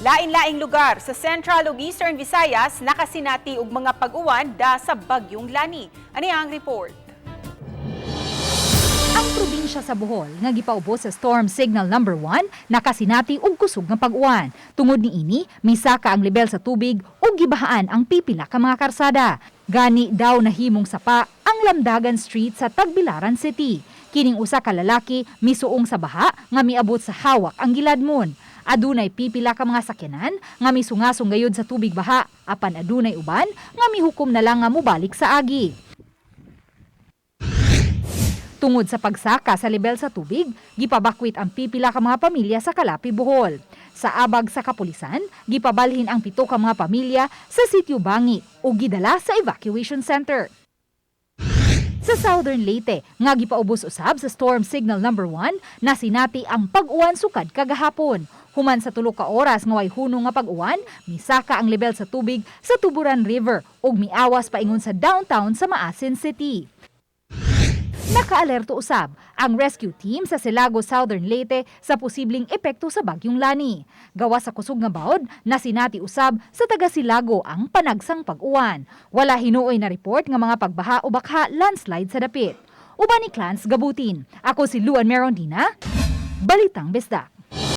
Lain-laing lugar sa Central ug Eastern Visayas nakasinati og mga pag-uwan da sa Bagyong Lani. Ani ang report. Ang probinsya sa Bohol nga gipaubos sa storm signal number 1 nakasinati og kusog nga pag-uwan. Tungod niini, misaka ang lebel sa tubig ug gibahaan ang pipila ka mga karsada. Gani daw nahimong sapa ang Lamdagan Street sa Tagbilaran City. Kining usa ka lalaki misuong sa baha nga miabot sa hawak ang giladmon. Adunay pipila ka mga sakyanan nga misungasong gayud sa tubig baha, apan adunay uban nga mihukom na lang nga mobalik sa agi. Tungod sa pagsaka sa lebel sa tubig, gipabakwit ang pipila ka mga pamilya sa Calape, Bohol. Sa abag sa kapulisan, gipabalhin ang 7 ka mga pamilya sa Sitio Bangi ug gidala sa evacuation center. Sa Southern Leyte, nga gipaubos usab sa storm signal number 1, nasinati ang pag-uwan sukad kagahapon. Human sa 3 ka oras nga way hunong nga pag-uwan, misaka ang lebel sa tubig sa Tuburan River ug miawas paingon sa downtown sa Maasin City. Nakaalerto usab ang rescue team sa Silago, Southern Leyte sa posibleng epekto sa Bagyong Lani. Gawas sa kusog nga baod, nasinati usab sa taga Silago ang panagsang pag-uwan. Wala hinuoy na report nga mga pagbaha o bakha, landslide sa dapit. Uban ni Clans Gabutin. Ako si Luan Merondina. Balitang Bisdak.